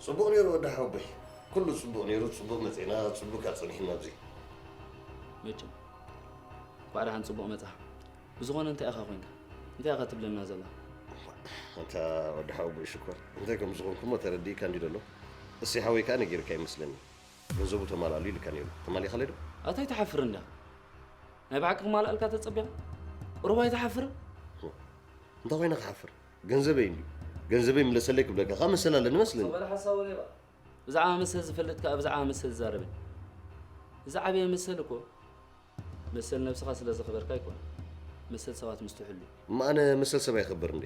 ጽቡቕ ነይሩ ወዲ ሓወቦይ። ኩሉ ጽቡቕ ነይሩ፣ ጽቡቕ መጺእና፣ ጽቡቕ ከኣ ጸኒሕና ኣብዚ። መቸም እንኳዕ ደሓን ጽቡቕ መጻ። ብዝኾነ እንታይ ኢኻ ኮንካ? እንታይ ኢኻ ትብለና ዘላ? ኣንታ ወዲ ሓወቦይ ሽኮር፣ እንታይ ከም ዝኾንኩሞ ተረዲእካ እንዲ ዘሎ። እሲ ሓወይ ከኣ ነጊርካ ይመስለኒ። ገንዘቡ ተማልኣሉ ኢልካ ነይሩ። ተማሊኻለይ ዶ? ኣታ ኣይትሓፍር እንዳ ናይ ብሓቂ ክማልኣልካ ተጸቢኻ? ቁሩብ ኣይትሓፍርን? እንታይ ኮይነ ክሓፍር? ገንዘበይ እንዲ ገንዘበይ ምለሰለይ ክብለካ ካብ መሰል ኣለኒ መስለኒ። በል ሓሳዊ ሌባ። ብዛዕባ መሰል ዝፈልጥ ከኣ ብዛዕባ መሰል ዝዛረብን። ዝዓበየ መሰል እኮ መሰል ነብስኻ ስለ ዘኽበርካ ኣይኮነ። መሰል ሰባት ምስ ትሕሉ። እማ ኣነ መሰል ሰብ ኣይኸብር እንዴ?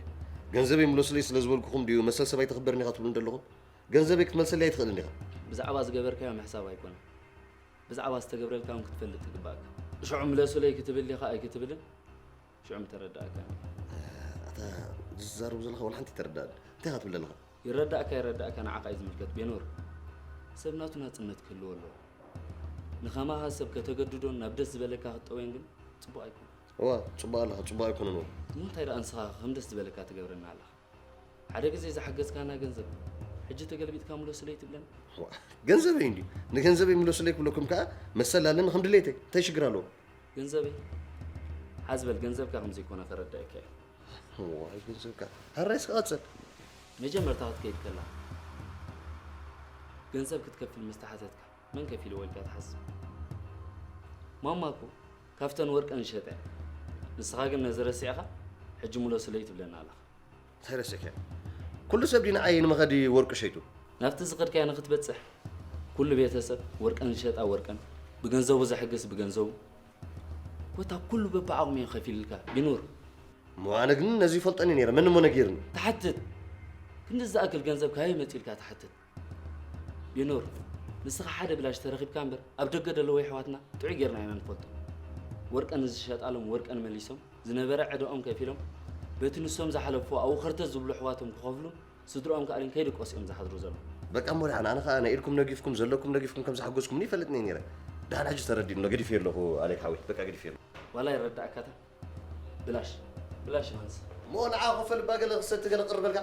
ገንዘበይ ምለሱለይ ስለ ዝበልኩኹም ድዩ መሰል ሰብ ኣይተኽብርን ኢኻ ትብሉን ዘለኹም? ገንዘበይ ክትመልሰለይ ኣይትኽእልን ኢኻ። ብዛዕባ ዝገበርካዮ ምሕሳብ ኣይኮነን። ብዛዕባ ዝተገብረልካ እውን ክትፈልጥ ይግባእካ። ሽዑ ምለሱለይ ክትብል ዲኻ ኣይክትብልን? ሽዑ ምተረዳእካ። ኣታ ዝዛረቡ ዘለኻ ወላ ሓንቲ ተረዳእኒ። እንታይ ኢኻ ትብል ዘለኻ? ይረዳእካ ይረዳእካ ንዓኻ እዩ ዝምልከት ቤኖር። ሰብ ናቱ ናጽነት ክህልዎ ኣለዎ። ንኸማኻ ሰብ ከተገድዶን ናብ ደስ ዝበለካ ክትጠውዮን ግን ጽቡቕ ኣይኮነን። እዋ ጽቡቕ ኣለኻ ጽቡቕ ኣይኮነን እዋ። እሞ እንታይ ደኣ ንስኻ ከም ደስ ዝበለካ ትገብረና ኣለኻ? ሓደ ግዜ ዝሓገዝካና ገንዘብ ሕጂ ተገልቢጥካ ምለሱለይ ትብለና? እዋ ገንዘበይ እንድዩ። ንገንዘበይ ምለሱለይ ክብለኩም ከኣ መሰል ኣለኒ ከም ድሌተይ። እንታይ ሽግር ኣለዎ? ገንዘበይ ሓዝ በል ገንዘብካ ከም ዘይኮነ ከረድኣካ እየ። ዋይ ገንዘብካ ሃራይ እስኪ ቀጽል። መጀመርታ ክትከይድ ከላ ገንዘብ ክትከፍል ምስ ተሓተትካ መን ከፊልዎ ኢልካ ትሓስብ? ማማ እኮ ካብተን ወርቀን ዝሸጣ እያ። ንስኻ ግን ነዚ ረሲዕኻ ሕጂ ምለሱለይ ትብለና ኣለኻ። እንታይ ረሲዕካዮ? ኩሉ ሰብ ድዩ ንዓይ ንመኸዲ ወርቂ ሸይጡ? ናብቲ ዝኸድካዮ ንኽትበጽሕ ኩሉ ቤተሰብ ወርቀን ዝሸጣ ወርቀን ብገንዘቡ ዘሕግስ ብገንዘቡ ኮታ ኩሉ በብዓቕሙ እዩ ከፊልልካ ቢኑር። እሞ ኣነ ግን ነዚ ይፈልጦን እየ ነይረ። መን እሞ ነጊርኒ? ትሓትት። ክንድዚ ዝኣክል ገንዘብ ካበይ መጺኡ ኢልካ ትሓትት? ቢኑር፣ ንስኻ ሓደ ብላሽ ተረኺብካ እምበር ኣብ ደገ ዘለዉ የሕዋትና ጥዑይ ጌርና ኢና ንፈልጦም። ወርቀን ዝሸጣሎም ወርቀን መሊሶም ዝነበረ ዕዳኦም ከፊሎም በቲ ንሶም ዝሓለፍዎ ኣብኡ ኸርተት ዝብሉ ኣሕዋቶም ክኸፍሉን ስድርኦም ከኣ ከይድቀሱ እዮም ዝሓድሩ ዘለዉ። በቃ እሞ ደሓን፣ ኣነ ኸኣ ናይ ኢድኩም ነጊፍኩም ዘለኩም ነጊፍኩም ከም ዝሓገዝኩምኒ ይፈልጥኒ እየ ነይረ። ደሓን ሕጂ ተረዲኡኒ ኣሎ፣ ገዲፈዮ ኣለኹ ኣሌክ ሓወይ፣ በቃ ገዲፈዮ ኣለኹ። ዋላ ይረዳእካ እታ ብላሽ ብላሽ ዮሃንስ። እሞ ንዓ ኮፈል እባ ገለ ክሰቲ ገለ ቅርበልካ።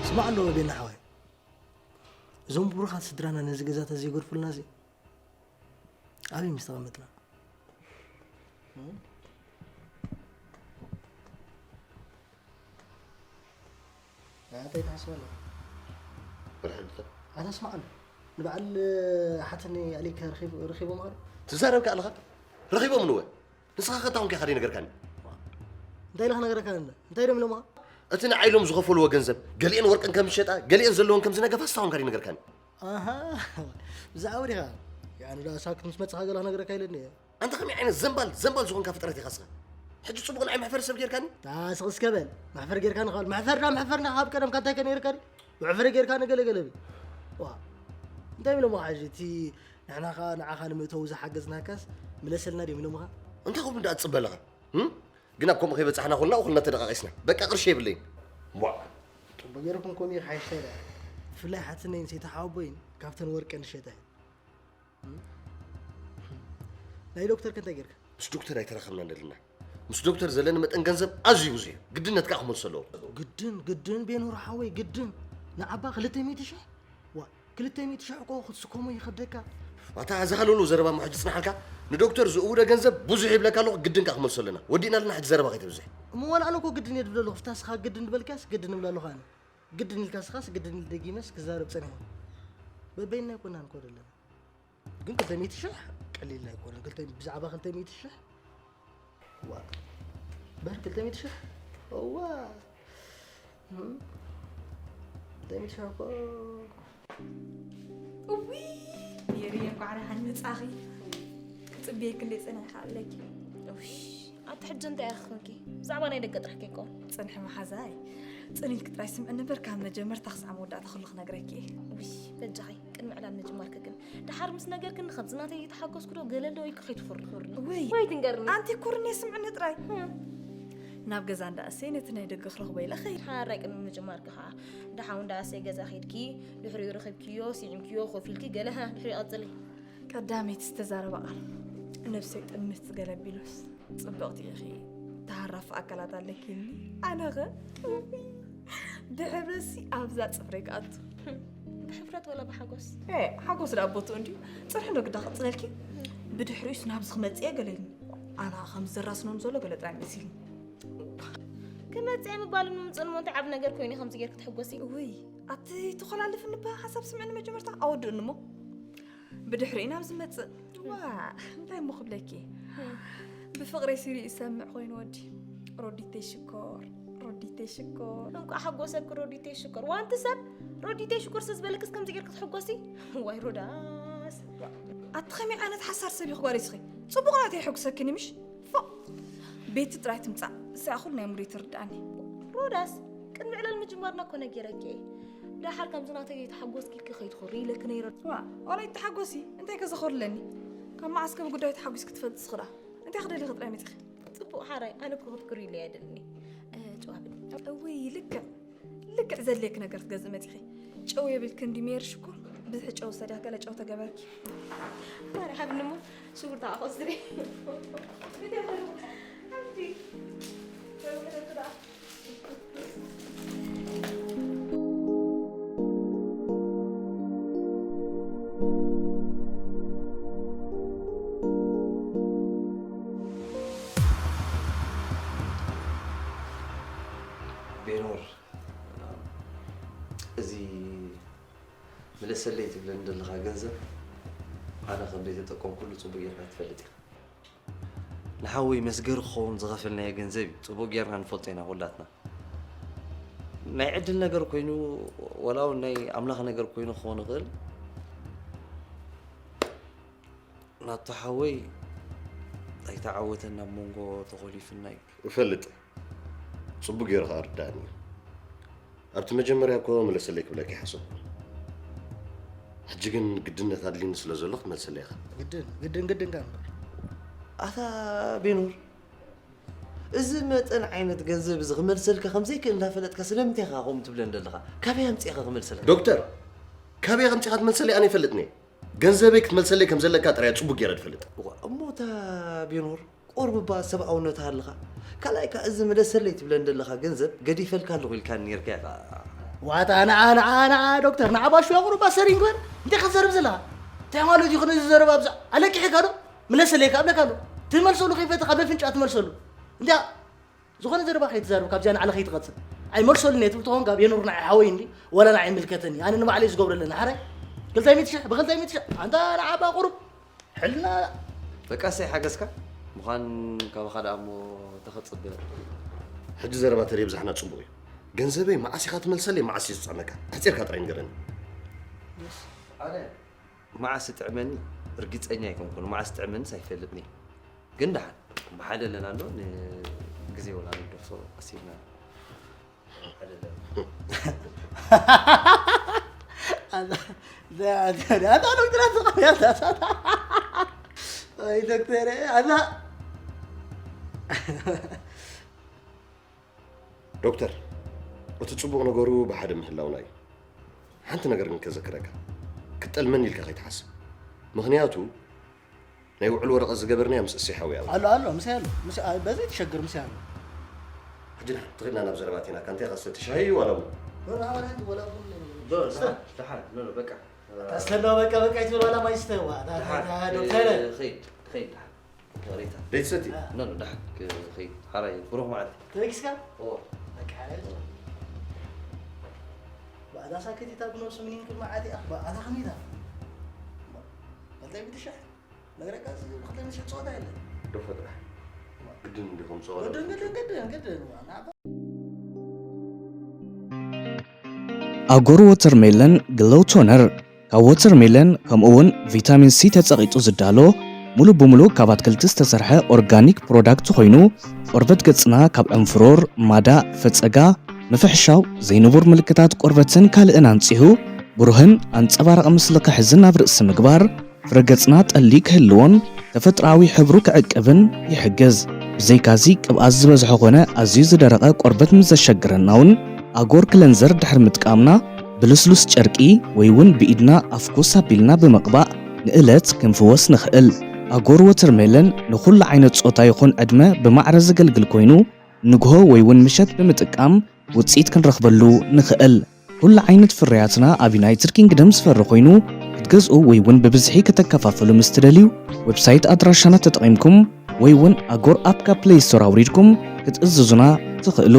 ስማዕ ኣለዎ ቤና ሓወይ፣ እዞም ብሩኻት ስድራና ነዚ ገዛ ተዘይገድፉልና እዚ ኣበይ ምስ ተቐመጥና? እንታይ ትሓስብ ኣለኻ? ፍርሒ ድኻ? ኣታ ስማዕ ኣሎ። ንበዓል ሓትኒ ኣሊክ ረኺቦም ኸ? ትዛረብካ ኣለኻ? ረኺቦም ንወ ንስኻ ከታ ኮንካ ኢኻ ደይነገርካኒ። እንታይ ኢለ ክነግረካ እንዳ? እንታይ ደም ኢሎምኻ? እቲ ንዓይ ኢሎም ዝኸፈልዎ ገንዘብ ገሊኤን ወርቅን ከም ዝሸጣ ገሊኤን ዘለወን ከም ዝነገፋ ንስኻ ኮንካ ደይነገርካኒ። ኣሃ ብዛዕባ ዲኻ? ያኑ ዳ ሳክት ምስ መጽኻ ገለ ክነግረካ ኢለኒ እየ። ኣንታ ከመይ ዓይነት ዘምባል ዘምባል ዝኾንካ ፍጥረት ኢኻ ስኻ? ሕጂ ጽቡቕ ንዓይ መሕፈሪ ሰብ ጌርካኒ? ኣታ ስቕ እስከ በል። መሕፈሪ ጌርካኒ ካብ መሕፈርና መሕፈርና ካብ ቀደም ካንታይ ከ ነይርካ ድዩ? መሕፈሪ ጌርካ ንገለ ገለ ብል። ዋ እንታይ ኢሎምኻ ሕጂ እቲ ንሕና ኸኣ ንዓኻ ንምእተው ዝሓገዝናካስ ምለሰልና ድዮም ኢሎምኻ? እንታይ ክብሉ ደኣ ትጽበ ኣለኻ? እም? ግን ኣብ ከምኡ ከይበጻሕና ኩልና እኹልና ተደቓቒስና። በቃ ቅርሺ የብለይን። ዋእ! ጽቡቕ ጌርኩም ከምኡ እዩ ክሓይሽ እንታይ ደኣ? ብፍላይ ሓትነይን ሰይቲ ሓወቦይን ካብተን ወርቀን ዝሸጣ እየን። እም? ናይ ዶክተር ከ እንታይ ጌርካ? ምስ ዶክተር ኣይተራኸብናን ዘለና። ምስ ዶክተር ዘለኒ መጠን ገንዘብ ኣዝዩ ብዙሕ እዩ። ግድነት ከኣ ክመልሶ ኣለዎ። ግድን ግድን ቤኑር ሓወይ ግድን። ንዓባ ክልተ ሚእቲ ሽሕ? ዋ ክልተ ሚእቲ ሽሕ እኮ ክትስከሞ ይኸብደካ። ኣታ እዚ ሃለውለው ዘረባ እሞ ሕጂ ጽንሓልካ። ንዶክተር ዝእውዶ ገንዘብ ብዙሕ ይብለካ ኣለኹ፣ ግድን ከኣ ክመልሶ ኣለና። ወዲእና ኣለና ሕጂ ዘረባ ከይተብዝሕ። እሞ ዋላ ኣነ እኮ ግድን እየ ድብል ኣለኹ፣ ፍታ ስኻ ግድን ድበልካስ ግድን እብል ኣለኹ ኣነ። ግድን ኢልካ ስኻስ ግድን ኢል ደጊመስ ክዛረብ ጸኒሐ። በበይንና ኣይኮናን እኮ ዘለና። ግን ክልተ ሚእቲ ሽሕ ቀሊል ኣይኮነን። ክልተ ብዛዕባ ክልተ ሚእቲ ሽሕ ዋ በር ክልተ ሚእቲ ሽሕ እዋ እም፣ ክልተ ሚእቲ ሽሕ እኮ እውይ ሜሪ እንኳዕ ደሓን መጻኺ። ክጽብየኪ እንደ ጸኒሐ ኣለኪ። እውይ ኣቲ ሕጂ እንታይ ኢኺ ኮንኪ? ብዛዕባ ናይ ደገ ጥራሕ ከይኮን። ጽንሒ መሓዛይ ጽን ኢልኪ ጥራይ ስምዕኒ እምበር ካብ መጀመርታ ክሳዕ መወዳእታ ኩሉ ክነግረኪ እየ። እውይ በጃኺ ምዕላል ምጅማርኪ ግን። ደሓር ምስ ነገርክኒ ከምዚ ናተይ እየተሓጎስኩ ዶ ገለ ዶ ኢልኪ ከይትኹርኹርኒ። ውይ፣ ወይ ትንገርኒ። ኣንቲ ኩርኔ ስምዕኒ ጥራይ። ናብ ገዛ እንዳኣሰይ ነቲ ናይ ደገ ክረኽቦ ኢለ ኸይድ። ሓራይ ቅድሚ ምጅማርኪ ከዓ ደሓው እንዳኣሰይ ገዛ ኸይድኪ ድሕሪኡ ረኺብክዮ፣ ስዒምክዮ፣ ኮፍ ኢልኪ ገለ፣ ሃ፣ ድሕሪኡ ቀጽሊ። ቀዳመይቲ ዝተዛረባ ቃል ነብሰይ ጥምት ገለ ቢሉስ። ጽብቕቲ ኢኺ፣ ተሃራፊ ኣካላት ኣለኪኒ። ኣነኸ ድሕረሲ ኣብዛ ጽፍረይ ክኣቱ። ብሕፍረት ወላ ብሓጎስ? ኤ፣ ሓጎስ ደኣ ቦትኡ እንድዩ። ጽንሒ ዶ ግዳ ክቕጽለልኪ? ብድሕሪኡስ ናብዚ ክመጽእ እየ ገለ ኢልኒ። ኣነ ከም ዝዘራስኖም ዘሎ ገለ ጥራይ መሲልኒ። ክመጽእ ምባልን ምምጽእን እሞ እንታይ ዓቢ ነገር ኮይኑ እዩ ከምዚ ጌርኪ ትሕጎሲ? ውይ፣ ኣቲ ተኾላልፍኒ እባ ሓሳብ ስምዕኒ መጀመርታ ኣወድእኒ እሞ። ብድሕሪኡ ናብ ዝመጽእ። ዋ፣ እንታይ እሞ ክብለኪ? ብፍቕረይ ሲሪኡ ይሰምዕ ኮይኑ ወዲ። ሮዲተይ ሽኮር፣ ሮዲተይ ሽኮር። እንቋዕ ሓጎሰኪ ሮዲተይ ሽኮር። ዋንቲ ሰብ ሮዲተይ ሽኮር ስለ ዝበለክስ ከምዚ ጌርኪ ትሕጎሲ? ዋይ ሮዳስ። ኣቲ ከመይ ዓይነት ሓሳር ሰብ ኢኺ ጓል እስኺ? ጽቡቕ ናተይ የሐጉሰኪኒ ምሽ? ፎእ! ቤቲ ጥራይ ትምጻእ። እሳ እኹል ናይ ሙሉይ ትርድኣኒ። ሮዳስ፣ ቅድሚ ዕላል ምጅማርና እኮ ነጊረኪ እየ። ደሓር ከምዚ ናተይ ተሓጎስኪ ኢልኪ ከይትኾሪ ኢለኪ ነይረ። ዋ፣ ዋላ ይተሓጎሲ፣ እንታይ ከ ዘኾርለኒ? ካብ መዓስ ከ ብጉዳዩ ተሓጒስኪ ትፈልጢ እስኺ ደኣ? እንታይ ክደሊኺ ጥራይ መጺኺ? ጽቡቕ ሓራይ፣ ኣነ እኮ ክትኩሪ ኢለ ኣይደልኒ። እ፣ ጨዋ ብኒ። እውይ፣ ልክዕ፣ ልክዕ ዘድልየኪ ነገር ትገዝእ መጺኺ። ጨው የብልኪ እንዲ ሜሪ ሽኮር፣ ብዝሒ ጨው ውሰዲ፣ ገለ ጨው ተገበርኪ። ማርያም፣ ሃብኒ እሞ ሽጉርቲ ኣቆስሪ። ቤኖር፣ እዚ ምለሰለይ ትብለኒ ዘለኻ ገንዘብ ኣነ ከም ዘይተጠቀምኩሉ ጽቡቕ ጌርካ ትፈልጥ ኢኻ። ንሓወይ መስገሪ ክኸውን ዝኸፈልናዮ ገንዘብ እዩ። ጽቡቕ ጌርና ንፈልጦ ኢና ኩላትና። ናይ ዕድል ነገር ኮይኑ፣ ወላ እውን ናይ ኣምላኽ ነገር ኮይኑ ክኸውን ይኽእል። ናቱ ሓወይ ኣይተዓወተን፣ ኣብ መንጎ ተኾሊፉና እዩ። እፈልጥ። ጽቡቕ ጌሩ ከኣ ርዳእኒ እዩ። ኣብቲ መጀመርያ እኮ ምለሰለይ ክብለኪ ሓሰብኩ። ሕጂ ግን ግድነት ኣድልዩኒ ስለ ዘሎ ክትመልሰለይ ኢኻ። ግድን፣ ግድን፣ ግድን ከኣ እምበር። ኣታ ቤኖር፣ እዚ መጠን ዓይነት ገንዘብ እዚ ክመልሰልካ ከም ዘይክእል እንዳፈለጥካ ስለምንታይ ኢኻ ከምኡ ትብለኒ ዘለኻ? ካበይ ኣምጺእካ ክመልሰልካ? ዶክተር፣ ካበይ ኣምጺእካ ትመልሰለይ ኣነ ይፈልጥኒ። ገንዘበይ ክትመልሰለይ ከም ዘለካ ጥራይ ጽቡቅ ገይረ ዝፈልጥ። እዋ፣ እሞ እታ ቤኖር ቁሩብ እባ ሰብኣውነት ሃልኻ። ካልኣይ ከኣ እዚ ምለሰለይ ትብለኒ ዘለኻ ገንዘብ ገዲፈልካ ኣለኹ ኢልካኒ ነይርካ ኢኻ። ዋታ ንዓ ንዓ ንዓ ዶክተር ንዓ ባሹ ቁሩብ እባ ሰሪን ግበር። እንታይ ኢኻ ትዛረብ ዘለኻ? እንታይ ማለት እዩ ነዚ ዘረባ ኣብዛ ኣለቂሕካ ዶ? ምለሰለይ ከኣ እብለካ ኣሎ። ትመልሰሉ ከይፈተኻ በፍንጫ ትመልሰሉ። እንታይ ዝኾነ ዘረባ ከይትዛረብ ካብዚኣ ንዓለ ከይትቐጽል። ኣይመልሰሉን እየ ትብል ተኾንካ ቤኑር ንዓይ ሓወይ እንዲ ወላ ንዓይ ይምልከተኒ። ኣነ ንባዕለይ ዝገብሮ ኣለኒ ሓራይ ክልተ ሚእቲ ሽሕ ብክልተ ሚእቲ ሽሕ ኣንታ ንዓባ ቁሩብ ሕልና በቃ እሰይ ሓገዝካ ምዃን ካባኻ ደኣ እሞ ተኸጽበ። ሕጂ ዘረባ ተደብዛሕና ጽቡቕ እዩ። ገንዘበይ መዓስ ኢኻ ትመልሰለይ መዓስ እዩ ዝጥዕመካ ኣሕጺርካ ጥራይ ንገረኒ። ኣነ መዓስ ይጥዕመኒ ርግጸኛ ኣይኮንኩን፣ መዓስ ይጥዕመኒስ ኣይፈልጥን እየ። ግን ደሓን ብሓደ ኣለና እንዶ ንግዜ ወላ ንግደፎ ቀስ ኢልና ብሓደ ኣለና። ኣታ ዶክተር ኣታ ኣይ ዶክተር ኣታ ዶክተር፣ እቲ ጽቡቕ ነገሩ ብሓደ ምህላውና እዩ። ሓንቲ ነገር ግን ከዘክረካ፣ ክትጠልመኒ ኢልካ ከይትሓስብ። ምኽንያቱ ናይ ውዕል ወረቐት ዝገበርናዮ ምስ እሰይ ሓውያ እዩ። ኣሎ ኣሎ፣ ምሳይ ኣሎ። ምስ ኣይ በዚ ትሸግር ምሳይ ኣሎ። ሕጂ ንሓ፣ ትኽድና ናብ ዘረባት ኢና፣ ካንቴ ካሰቲ ሻሂ ዋላ ቡን? ኖ፣ ኖ፣ ኣባላት ወላ ቡን። ዶ፣ ደሓን፣ ደሓን፣ ኖ፣ ኖ፣ በቃ። ታስተሎ በቃ፣ በቃ ይትብል ዋላ ማይ ስተዋ። ዳ- ዳ- ዳ- ዶክተር። ኸይድ፣ ኸይድ፣ ደሓን። ይቕሬታ። ደይትሰቲ? ኖ፣ ኖ፣ ደሓን። ክ- ኸይድ፣ ሓራይ፣ ብሩኽ መዓልቲ። ተበጊስካ? እዎ። በቃ፣ ሓራይ። ባእዳ ሳክቲታ ብነብሱ ምኒን ክል መዓልቲ እያ። ባእዳ ከመይታ? ባእዳ ብትሽሕ። ነግረካ፣ እዚ ብክልተ ሚእቲ ሽሕ ጸወታ የለን። ዶ ፈጥራሕ። ግድን እንዲኹም ጸወታ። ግድን፣ ግድን፣ ግድን፣ ግድን። ኣጎር ወተርሜለን ግሎው ቶነር ካብ ወተርሜለን ከምኡ እውን ቪታሚን ሲ ተጸቒጡ ዝዳሎ ሙሉእ ብሙሉእ ካብ ኣትክልቲ ዝተሰርሐ ኦርጋኒክ ፕሮዳክት ኮይኑ ቆርበት ገጽና ካብ ዕንፍሮር፣ ማዳእ፣ ፈጸጋ፣ ምፍሕሻው፣ ዘይንቡር ምልክታት ቆርበትን ካልእን ኣንጺሁ ብሩህን ኣንጸባራቒ ምስሊ ክሕዝን ኣብ ርእሲ ምግባር፣ ፍረ ገጽና ጠሊ ክህልዎን ተፈጥሮኣዊ ሕብሩ ክዕቅብን ይሕግዝ። ብዘይካዚ፣ ቅብኣት ዝበዝሖ ኾነ ኣዝዩ ዝደረቐ ቆርበት ምስ ዘሸግረና እውን፣ ኣጎር ክለንዘር ድሕሪ ምጥቃምና፣ ብልስሉስ ጨርቂ ወይ እውን ብኢድና ኣፍኩስ ኣቢልና ብምቕባእ ንእለት ክንፍወስ ንኽእል። ኣጎር ወተርሜለን ንኹሉ ዓይነት ጾታ ይኹን ዕድመ ብማዕረ ዘገልግል ኮይኑ፣ ንግሆ ወይ እውን ምሸት ብምጥቃም ውጽኢት ክንረኽበሉ ንኽእል። ኩሉ ዓይነት ፍርያትና ኣብ ዩናይትድ ኪንግደም ዝፈሪ ኮይኑ፣ ክትገዝኡ ወይ እውን ብብዝሒ ከተከፋፍሉ ምስ ትደልዩ፣ ዌብሳይት ኣድራሻና ተጠቒምኩም ወይ እውን ኣጎር ኣፕ ካብ ፕሌይ ስቶር ኣውሪድኩም ክትእዝዙና ትኽእሉ።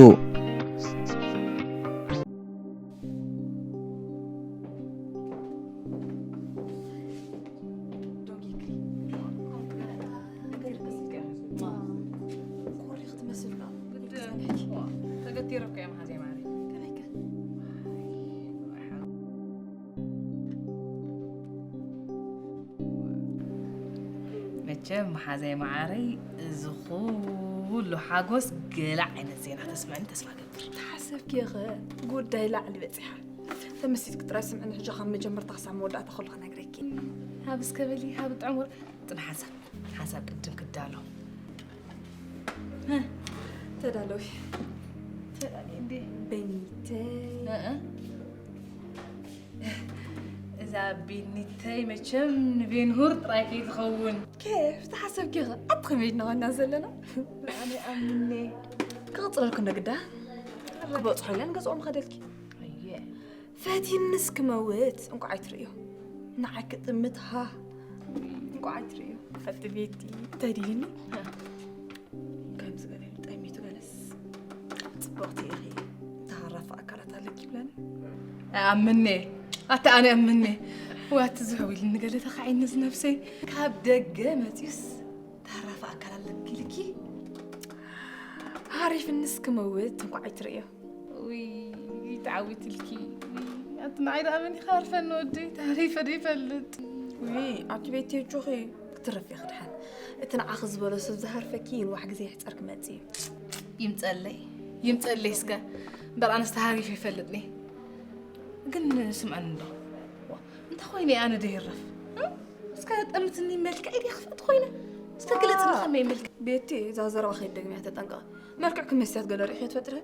መቸም መሓዛይ መዓረይ፣ እዚ ኩሉ ሓጎስ ገለ ዓይነት ዜና ተስምዕኒ ተስፋ ገብር። ተሓሰብኪ ኸ ጉዳይ ላዕሊ በፂሓ። ተመሲጥኪ ጥራይ ስምዕኒ፣ ሕጂ ካብ መጀመርታ ክሳብ መወዳእታ ከሎ ክነግረኪ። ሃብ እስከ በሊ፣ ሃብ ጥዑም ወረ-፣ ጥን ሓሳብ፣ ሓሳብ ቅድም ክዳሎ። ተዳለዊ። ተዳለዊ እንዴ? በኒተይ። እእ። እዛ ቤኒተይ መቸም ንቤንሁር ጥራይ ከይትኸውን። ኬፍ ተሓሰብኪ ኸ? ኣብ ከመይ ኢድና ዋና ዘለና? ኣነ ኣምኔ። ክቕጽለልኩ እንደ ግዳ። ክበጽሖ ኢለን ገዝኦም ኸደልኪ። ኣየ። ፈቲንስ ክመውት እንኳዕ ኣይትርእዮ። ንዓኪ ጥምት ሃ። እንኳዕ ኣይትርእዮ። ኣቲ ቤቲ፣ እንታይ ድልኒ? ከምዚ ገለ ጠሚቱ ገለስ ጽብቕቲ ኢኺ፣ ተሃራፊ ኣካላት ኣለኪ ይብለኒ። ኣይኣምን'የ። ኣታ ኣነ ኣይኣምን'የ። ዋቲ ዝሕው ኢልኒ ገለ ተኻዒኒ እዚ ነብሰይ። ካብ ደገ መጺኡስ ተሃራፊ ኣካል ኣለኪ ኢልኪ? ሃሪፍንስ ክመውት እንኳዕ ኣይትርእዮ። ውይ፣ ተዓዊትልኪ። ውይ፣ ኣቲ ንዓይ ደኣ መን ይኻርፈኒ ወደይ? ተሃሪፈ ዶ ይፈልጥ? ውይ፣ ኣቲ ቤቲ ኣጆኺ፣ ክትረፊ ኢኺ ድሓን። እቲ ንዓኺ ዝበሎ ሰብ ዝሃርፈኪ ይንዋሕ ግዜ ይሕጸር ክመጽእ እዩ። ይምጸለይ፣ ይምጸለይ እስከ። እምበር ኣነስ ተሃሪፈ ይፈልጥኒ። ግን ስምዓኒ እንዶ። ዋ፣ እንታይ ኮይነ ኣነ ዶ ይረፍ? እ? እስከ ጠምትኒ መልክዐይ ድየ ክፍእቲ ኮይነ? እስከ ግለጽኒ ከመይ መልክዕ? ቤቲ፣ እዛ ዘረባ ከይትደግምያ ተጠንቀቒ። መልክዕኪ መስትያት ገለ ርኢኺ ትፈልጢ ዶ?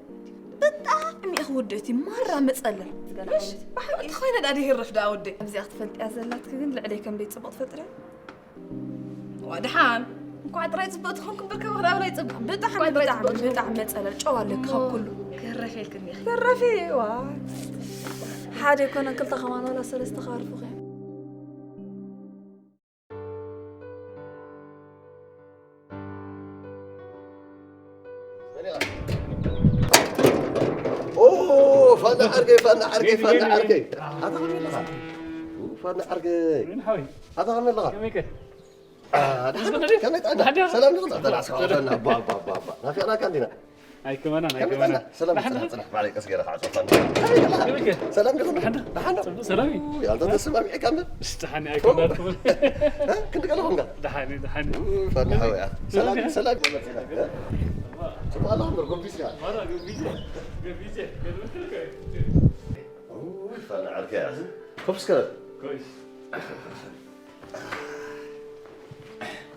ብጣዕሚ ኢኺ ውድእቲ፣ ማራ መጸለል። ምሽ፣ ብሓቂ። እንታይ ኮይነ ደኣ ድሂረፍ ደኣ ወደይ? ኣብዚኣ ክትፈልጥያ ዘላትኪ ግን ልዕለይ ከም ቤት ጽቡቕ ትፈልጢ ዶ? ዋ፣ ደሓን። እንኳዕ ጥራይ ጽብቕቲ ኮንኩ እምበር፣ ከማኺ ደኣ ብላይ ጽብቕ። ብጣዕሚ፣ እንኳዕ ጥራይ ብጣዕሚ፣ ጽብቕቲ ኮንኩ። ብጣዕሚ መጸለል፣ ጨዋ ኣለኪ ካብ ኩሉ። ክህረፍ ኢልክኒ ኢኺ። ክህረፊ፣ ዋ። ሓደ ኣይኮነን ክልተ ከማን ዋላ ሰለስተ ክሃርፉኺ እዮም። ኦ፣ ፋና ዓርከይ፣ ፋና ዓርከይ፣ ፋና ዓርከይ። ኣታ ከመይ ኣለኻ? ኡ፣ ፋና ዓርከይ። ምን ሓወይ? ኣታ ከመይ ኣለኻ? ከመይ ከ? ኣ፣ ደሓን፣ ከመይ ጥዕና? ደሓን ዲኻ? ሰላም ዲኹም? ጥዕና፣ ሰላም። ሰላም፣ ኣባ፣ ኣባ፣ ኣባ፣ ኣባ። ናፊቕናካ እንዲና። ኣይከመናን፣ ከመይ ኣይከመናን። ጥዕና? ሰላም፣ ደሓን ሰላም፣ ዲኻ? ጽናሕ፣ ጽናሕ፣ ብዓለይ ቀስ ገይረ ከዓ ጸፋ። ከመይ ኣለኻ? ከመይ ከ? ሰላም ዲኹም? ደሓን ዶ? ደሓን ዶ? ጽቡቕ ሰላም እዩ። ኡ፣ ያንተ ተሰማሚዕካ እምበር። እሺ፣ ደሓን እዩ፣ ኣይከመናን። እ? ክንዲ ቀለኹም ጋር? ደሓን እዩ፣ ደሓን እዩ። ኡ፣ ፋና ሓወይ፣ ኣ። ሰላም፣ ሰላም። ሰላም። ጽቡቕ ኣለኹም ዶ? ጎቢስ ዲኻ? ማራ፣ ጎቢስ፣ ጎቢስ፣ ጎቢስ። ኡ፣ ፋና ዓርከይ፣ ኣ። ኮፍ እስከ በል። ኮይስ።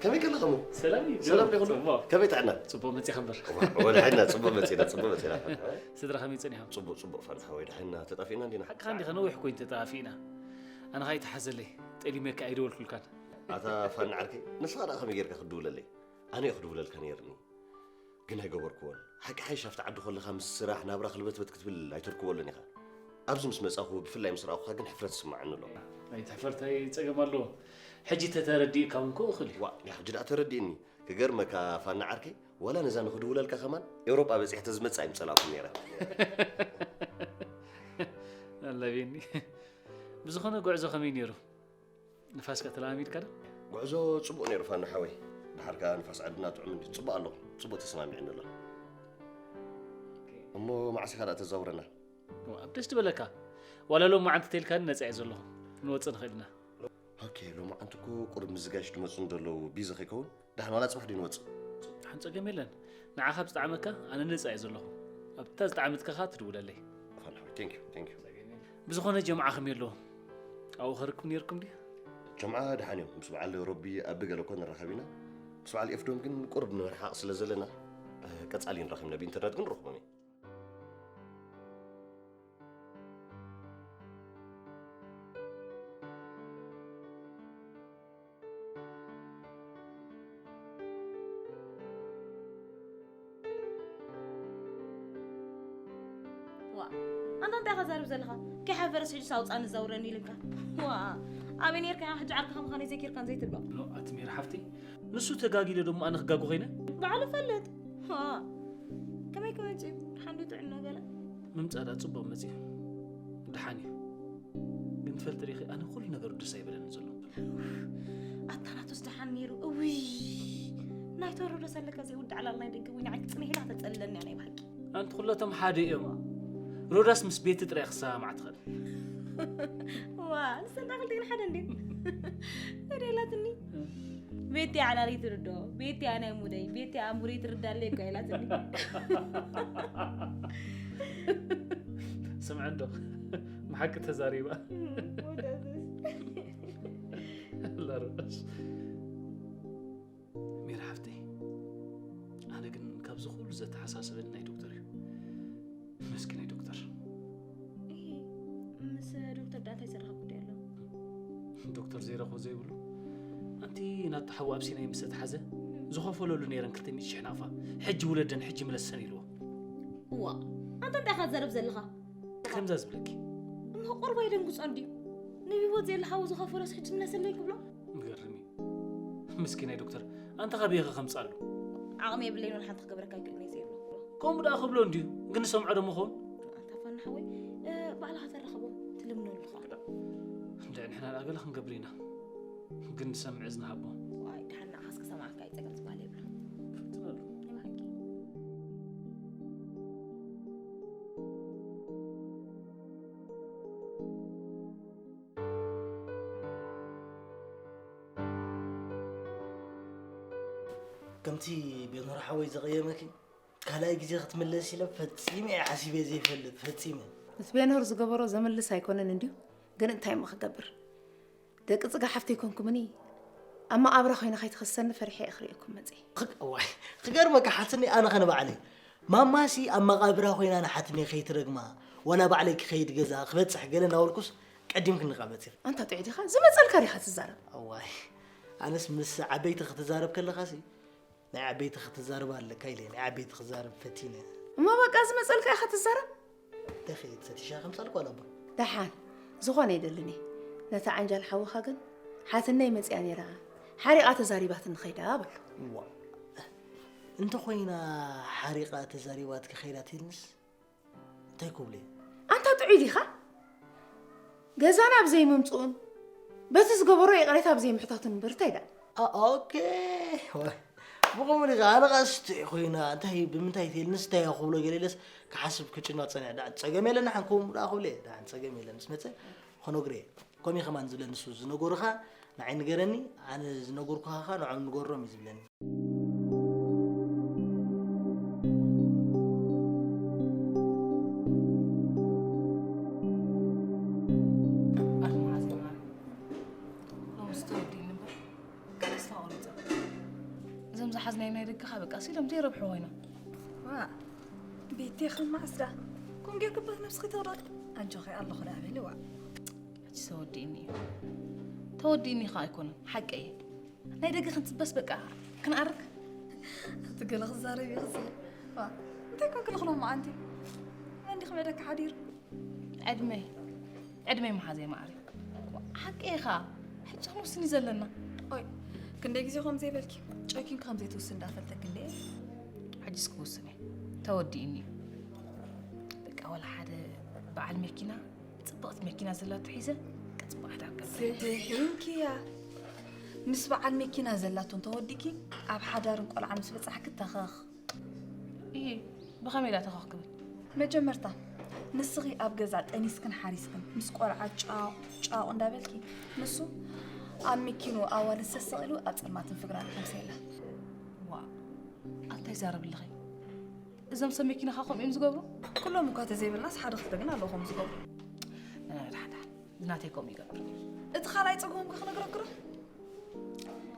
ከመይ ከለኻ እሞ? ሰላም እዩ። ሰላም ዶ ይኹን? ጽቡቕ። ከመይ ጥዕና? ጽቡቕ መጺኻ እምበር። እዋ፣ እዋ፣ ድሓና፣ ጽቡቕ መጺና፣ ጽቡቕ መጺና። ስድራ ከመይ ጸኒሖም? ጽቡቕ፣ ጽቡቕ ፋንታ ሓወይ፣ ድሓና ተጣፊእና እንዲና። ሓቅኻ እንዲኻ፣ ነዊሕ ኮይኑ ተጣፊእና። ኣነ ኸኣ ኣይተሓዘለይ፣ ጠሊመካ ኣይደወልኩልካን። ኣታ ፋና ዓርከይ፣ ንስኻ ደኣ ከመይ ጌርካ ክትድውለለይ? ኣነ እየ ክድውለልካ ነይርኒ። ግን ኣይገበርክዎን። ሓቂ ሓይሽ ኣብቲ ዓዲ ከለኻ ምስ ስራሕ ናብራ ክልበትበት ክትብል ኣይተርክበሉን ኢኻ። ኣብዚ ምስ መጻኹ ብፍላይ ምስ ረኣኹኻ ግን ሕፍረት ይስምዓኒ ኣሎ። ኣይትሕፈር፣ እንታይ ጸገም ኣለዎ? ሕጂ ተተረዲእካ እውን ክእኽል እዩ። ዋእ፣ ሕጂ ደኣ ተረዲእኒ። ክገርመካ ፋና ዓርከይ፣ ዋላ ነዛ ንኽድውለልካ ከማን ኤውሮጳ በጺሐ ተዝመጽእ ኣይምጸላእኩን ነይረ። ኣላ ቤኒ። ብዝኾነ ጉዕዞ ከመይ ነይሩ? ንፋስ ከ ተለማሚድካ ዶ? ጉዕዞ ጽቡቕ ነይሩ ፋና ሓወይ። ደሓር ከኣ ንፋስ ዓድና ጥዑም እንድዩ። ጽቡቕ ኣለኹ። ጽቡቕ ተሰማሚዕኒ ኣሎ። እሞ መዓስ ኢኻ ደኣ ተዛውረና? እሞ ኣብ ደስ ዝበለካ። ዋላ ሎማዓንቲ ተይልካኒ ነጻ እየ ዘለኹ። ክንወጽእ ንኽእል ኢና። ኦኬ፣ ሎማዓንቲ እኮ ቁሩብ ምዝጋሽ ዝመጹ እንደለዉ ቢዚ ከይከውን፣ ደሓን ዋላ ጽባሕ ድዩ ንወጽእ? ደሓን ጸገም የለን። ንዓኻ ኣብ ዝጠዓመካ ኣነ ነጻ እየ ዘለኹ። ኣብታ ዝጠዓመትካ ኸኣ ትድውለለይ። ፋና ሓወይ፣ ቴንክ ዩ፣ ቴንክ ዩ። ብዝኾነ ጀምዓ ከመይ ኣሎ? ኣብኡ ከርክብ ነይርኩም ድዩ? ጀምዓ ደሓን እዮም። ምስ በዓል ሮቢ ኣቢ ገለ እኮ ንራኸብ ኢና። ምስ በዓል ኤፍዶም ግን ቁርብ ንምርሓቕ ስለ ዘለና፣ ቀጻሊ ንራኸብና። ብኢንተርነት ግን ንረኽቦም ኢና። ዋ ኣንታ እንታይ ኢኻ ዛርብ ዘለኻ? ከይሓፈረስ ሕጂ ሳውፃኒ ዛውረኒ ኢልካ። ዋ ኣበይ ነርካ? ሕጂ ዓርክኻ ምዃነይ ዘይኪርካን ዘይትብሎ። ኖ ኣቲ ሜሪ ሓፍተይ፣ ንሱ ተጋጊለ ደሞ ኣነ ክጋጉ ኮይነ? ባዕሉ ፈልጥ። ዋ ከመይ ክመፅእ እዩ? ሓንዱ ጥዕና ገለ ምምፃእ ዳ ፅቡቅ መፅእ። ድሓን እዩ። ግን ትፈልጢ ዲኺ ኣነ ኩሉ ነገሩ ደስ ኣይበለኒ ዘሎ። ኣታ ናቱስ ደሓን ነይሩ። እውይ ናይ ተወረዶ ዘለካ ዘይውዳዕ ላል ናይ ደገ ወይ ንዓይ ክፅንሕ ኢላ ተፀልለኒ እያ ናይ ብሓቂ። ኣንቲ ኩለቶም ሓደ እዮም። ሮዳስ ምስ ቤቲ ጥራይ ክሰማማዕ ትኽእል። ዋ ንሰን ዳክልቲ ግን ሓደ እንዲ ተደላትኒ። ቤቲ ዓላሊ ትርዶ ቤቲ ኣነ ሙደይ ቤቲ ኣሙሪ ትርዳለይ እኮ ኢላትኒ። ስምዐ እንዶ ብሓቂ ተዛሪባ። ላሮዳስ ሜሪ ሓፍተይ፣ ኣነ ግን ካብዚ ኩሉ ዘተሓሳስበኒ ናይ ዶክተር እዩ። መስኪናይ ዶክተር። ምስ ዶክተር ዳኣ እንታይ ዘራኽብ ጉዳይ ኣሎ? ዶክተር ዘይረኽቦ ዘይብሉ ኣንቲ ናቱ ሓዊ ኣብ ሲናይ ምስ ተታሓዘ ዝኸፈለሉ ነይረን ክልተ ሚእቲ ሽሕ ናቕፋ፣ ሕጂ ውለደን ሕጂ ምለሰን ኢልዎ። እዋ ኣንታ እንታይ ኢኻ ትዛረብ ዘለኻ? ከምዛ ዝብለኪ እሞ ቆርባ ይደንግጾ እንድዩ። ንብህይወት ዘየለ ሓዉ ዝኸፈሎስ ሕጂ ምለሰለይ ክብሎ? ምገርም እዩ። ምስኪናይ ዶክተር ኣንታ ካበይ ኢኻ ከምጽኣሉ? ዓቕሚ የብለይን ወላ ሓንቲ ክገብረካ ኣይክእልን እየ ዘይብሎ ክብሎ። ከምኡ ደኣ ክብሎ እንድዩ ግን ዝሰምዖ ዶ ምኸውን? ኣንታ ፋና ሓወይ ባዕልኻ ተራኸቦ ትልምነሉ ኢኻ። እንድዒ ንሕና ደኣ ገለ ክንገብር ኢና ግን ዝሰምዕ እዝኒ ሃቦ። ዋይ ደሓን ንዓኻስ ክሰምዓካ እዩ ጸገም ዝበሃል የብሉን። ትበሉ። ናይ ብሓቂ። ከምቲ ቤኖር ሓወይ ዘቐየመኪ ካልኣይ ግዜ ክትምለስ ኢለ ፈጺመ እየ ሓሲበ ዘይፈልጥ ፈጺመ። ምስ ቤኖር ዝገበሮ ዘምልስ ኣይኮነን እንድዩ ግን እንታይ እሞ ክገብር ደቂ ጽጋ ሓፍተይ ኮንኩምኒ ኣብ መቓብራ ኮይነ ከይትኸሰኒ ፈሪሐ እየ ክርእየኩም መጽየ። እዋይ ክገርመካ ሓትኒ ኣነ ከነ ባዕለይ ማማሲ ኣብ መቓብራ ኮይና ንሓትኒ ከይትረግማ ዋላ ባዕለይ ክኸይድ ገዛ ክበጽሕ ገለ እናበልኩስ ቀዲምክኒ ቃ መጺኺ። ኣንታ ጥዑይ ዲኻ ዝመጸልካ ዲኻ ትዛረብ። እዋይ ኣነስ ምስ ዓበይቲ ክትዛረብ ከለኻሲ ናይ ዓበይቲ ክትዛረብ ኣለካ ኢለ ናይ ዓበይቲ ክዛረብ ፈቲነ። እሞ በቃ ዝመጸልካ ኢኻ ትዛረብ። እንታይ ኸይድ ፈቲሻ ከምጻልኩ ዋላ እባ። ደሓን ዝኾነ ኣይደልን እየ። ነታ ዓንጃል ሓውኻ ግን ሓትነይ መጺኣ ነይራ ሓሪቓ ተዛሪባትኒ ኸይዳ በሎ። ዋ እንተኾይና ሓሪቓ ተዛሪባትኪ ኸይዳ ትብልንስ እንታይ ክብሉ እዮም? ኣንታ ጥዑይ ዲኻ? ገዛና ኣብ ዘይምምፅኡን በቲ ዝገበሮ ይቕሬታ ኣብ ዘይምሕታቱን እምበር እንታይ ደኣ? ኦኬ ብኸምኡ ዲኻ ኣነ ኸኣ ስቱዕ ኮይና እንታይ ብምንታይ ተይልንስ እንታይ እያ ክብሎ ገለ ኢለስ ክሓስብ ክጭነቕ ጸኒሐ ደኣ ጸገም የለን ሓንኩም ደኣ ክብሎ እየ ደኣ ጸገም የለን ምስ መጸ ክነግሮ እየ ከምኡ ከማን ዝብለኒ ንሱ ዝነገሩኻ ንዓይ ንገረኒ ኣነ ዝነገርኩኻ ኸኣ ንዖም ንገሮም እዩ ዝብለኒ እዞም ዝሓዝናዮም ናይ ደገኻ በቃ ሲሎም ዘይረብሑ ኮይኖም። ዋ ቤቴ ከም ማዕስዳ ኮን ጌርክባት ነብስኺ ተውረድ ኣጆኺ ኣለኹ ደኣ በሊ ዋ። ሕጂ ተወዲእኒ እዩ ተወዲእኒ ኸ ኣይኮነን ሓቀየ ናይ ደገ ክንጽበስ በቃ ክንኣርግ እቲ ገለ ክዛረብ እዩ ክዚ ዋ እንታይ ኮንክ ንኽሎም መዓንቲ መን ዲኺ መደካ ሓዲሩ ዕድመይ ዕድመይ መሓዘይ ማዕሪ ሓቂ ኢኻ ሕጂ ክንውስን እዩ ዘለና ኦይ ክንደይ ግዜ ከም ዘይበልኪ ጨኪንኪ ከም ዘይትውስን እንዳፈልጠኪ እንደ ሕጂስ ክውስን እየ ተወዲእኒ እዩ በቃ ወላ ሓደ በዓል መኪና ጽብቕቲ መኪና ዘላቶ ሒዘ ቅጽባሕ ዳርጋ ስሕንኪያ ምስ በዓል መኪና ዘላቶ እንተወዲእኪ ኣብ ሓዳርን ቆልዓ ምስ በጻሕኪ ተኸኽ እሂ ብኸመይ ኢላ ተኸኽ ክብል መጀመርታ ንስኺ ኣብ ገዛ ጠኒስክን ሓሪስክን ምስ ቆልዓ ጫቕ ጫቕ እንዳበልኪ ንሱ ኣብ ሚኪኖ ኣዋልድ ሰሰቕ ኢሉ ኣብ ጸልማትን ፍግራን ከምሰላ ዋእ ኣንታይ ዛረብ ኣለኺ እዞም ሰብ መኪናኻ ከምኡ እዮም ዝገብሩ ኩሎም እኳ ተዘይበልናስ ሓደ ክልተ ግን ኣለዉ ከም ዝገብሩ ዳሕዳሕ ዝናተይ ከምኡ ይገብር። እቲ ካልኣይ ጸገምኪ ክነግረክሮ?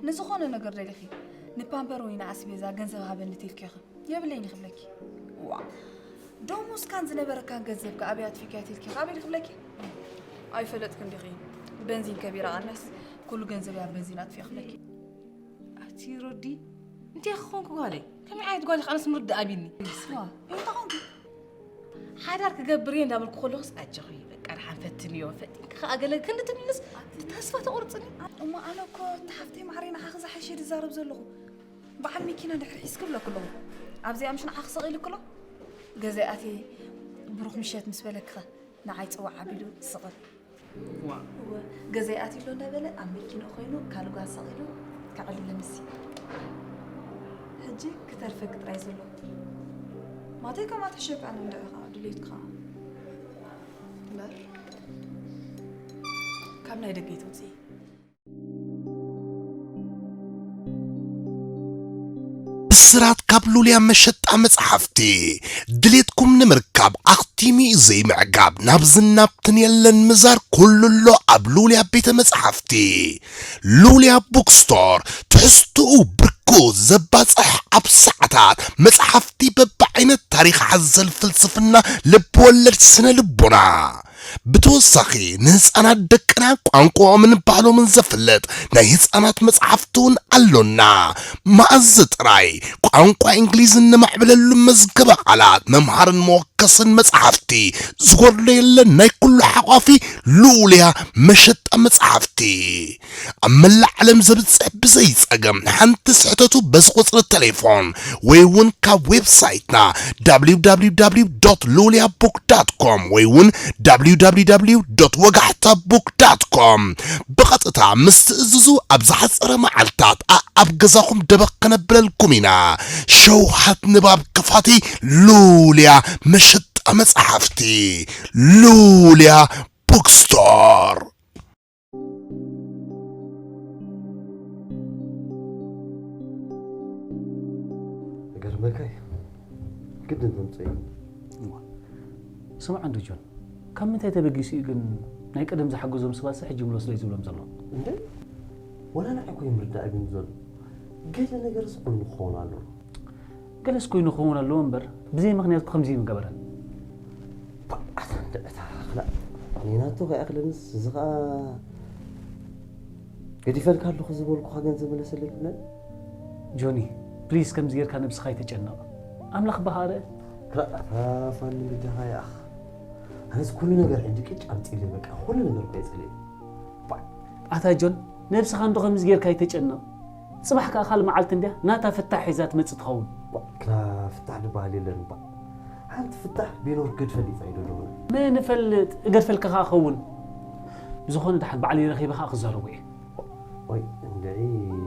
ንዝኾነ ነገር ደሊኺ ንፓምፐር ወይ ንኣስቤዛ ገንዘብ ሃበኒ ትልኪ ኢኺ። የብለይን ክብለኪ። ዋ፣ ደሞዝካን ዝነበረካን ገንዘብ ከ ኣበይ ኣጥፊእካዮ ትልኪ ኢኺ። ኣበይ ክብለኪ? ኣይፈለጥክን ዲኺ? በንዚን ከቢራ ቀነስ፣ ኩሉ ገንዘብ ኣብ በንዚን ኣጥፊእ ክብለኪ። ኣቲ ሮዲ፣ እንታይ ክኾንኩ ጓለይ? ከመይ ዓይነት ጓል ኢኺ? ኣነስ ምርዳእ ኣቢኒ። ስዋ፣ እንታይ ኾንኩ? ሓዳር ክገብር እየ እንዳበልኩ ከለኹስ ኣጀኺ፣ በቃ ደሓን ፈትንዮ፣ ፈቲንኪ ከኣ ገለ ክንዲ ትብልንስ ተስፋ ተቑርጽኒ። እሞ ኣነ እኮ እታ ሓፍተይ ማዕረይ ንዓኺ ዝሓሸ ድዛረብ ዘለኹ። በዓል መኪና ድሕሪ ሒዝኪ እብለኪ ኣለኹ። ኣብዚኣ ምሽ ንዓኺ ስቕ ኢልኪ ኣሎ? ገዛይ ኣትየ ብሩኽ ምሸት ምስ በለኪኸ ንዓይ ጽዋዕ ኣቢሉ ስቕ እል። ዋ። እወ፣ ገዛይ ኣትዩ ኣሎ እንዳበለ ኣብ መኪንኡ ኮይኑ ካልእ ጓል ሰቒሉ ከዕልለንሲ። ሕጂ ክተርፈኪ ጥራይ ዘሎ። ማተይ ከምኣ ትሕሸኪ ኣነ እንድዒ ኸዓ ድሌትኪ ኸዓ። እምበር ካብ ናይ ደገ ኣይትውፅኢ። ብስራት ካብ ሉልያ መሸጣ መጽሓፍቲ ድሌትኩም ንምርካብ ኣኽቲሙ እዩ ዘይምዕጋብ ናብ ዝናብትን የለን ምዛር ኩሉ ኣሎ ኣብ ሉልያ ቤተ መጽሓፍቲ። ሉልያ ቡክስቶር ትሕዝትኡ ብርኩ ዘባጽሕ ኣብ ሰዓታት መጽሓፍቲ በብዓይነት ታሪኽ ሓዘል ፍልስፍና ልብወለድ ስነ ልቦና ብተወሳኺ ንህፃናት ደቅና ቋንቋኦምን ባህሎምን ዘፍልጥ ናይ ህፃናት መፅሓፍቲ እውን ኣሎና። መኣዝ ጥራይ ቋንቋ እንግሊዝ እነማዕብለሉ መዝገበ ቃላት መምሃርን መወከስን መፅሓፍቲ ዝጎድሎ የለን። ናይ ኩሉ ሓቋፊ ልኡልያ መሸጣ መፅሓፍቲ ኣብ መላእ ዓለም ዘብፅሕ ብዘይፀገም ሓንቲ ስሕተቱ በዚ ቁፅሪ ቴሌፎን ወይ እውን ካብ ዌብሳይትና www ሉልያ ቡክ ዳት ኮም ወይ እውን www ወጋሕታ ቡክ ዳት ኮም ብቐጥታ ምስ ትእዝዙ ኣብ ዝሓፀረ መዓልታት ኣኣብ ገዛኹም ደበኽ ከነብለልኩም ኢና። ሸውሃት ንባብ ክፋቲ ሉልያ መሸጣ መፅሓፍቲ ሉልያ ቡክስቶር። ገርመልካ እዩ ግድን ተምፅኦ እዩ። እዋ። ስማዕ እንዶ ጆን፣ ካብ ምንታይ ተበጊሱ እዩ ግን ናይ ቀደም ዝሓገዞም ሰባትሲ ሕጂ ምለሱለይ ዝብሎም ዘሎ? እንደ ወላ ንዓይ እኮ ይምርዳእ ግን ዘሎ ገለ ነገርስ ኮይኑ ክኸውን ኣለዎ። ገለስ ኮይኑ ክኸውን ኣለዎ እምበር ብዘይ ምኽንያት ከምዚ ምገበረ። ኣታ እንደ እታ ክላእ ኔናቶ ከይኣኽለንስ እዚ ኸኣ ገዲፈልካ ኣለኹ ዝበልኩኻ ገንዘብ መለሰለይ ክብለኒ። ጆኒ ፕሊስ ከምዚ ጌርካ ነብስኻ ኣይተጨነቕ። ኣምላኽ ብሃረ ክላእ ኣታ ፋኒ በጃኻ ይኣኽ ኣነስ ኩሉ ነገር ሕጂ ቅጭ ኣምፂእለይ በቃ ኩሉ ነገር እኮ የፀልእ። ኣታ ጆን ነብስኻ እንዶ ከምዚ ጌርካ ኣይተጨነቕ። ጽባሕ ከኣ ካልእ መዓልቲ እንድያ ናታ ፍታሕ ሒዛ ትመጽእ ትኸውን። ክላ ፍታሕ ዝበሃል የለን እባ። ሓንቲ ፍታሕ ቢኖር ገድፈል እዩ ጻይዶ ኣለኹ። መን እፈልጥ እገድፈልካ ከኣ ኸውን። ብዝኾነ ደሓን ባዕለይ ረኺበ ከኣ ክዛረቦ እየ። ወይ እንድዒ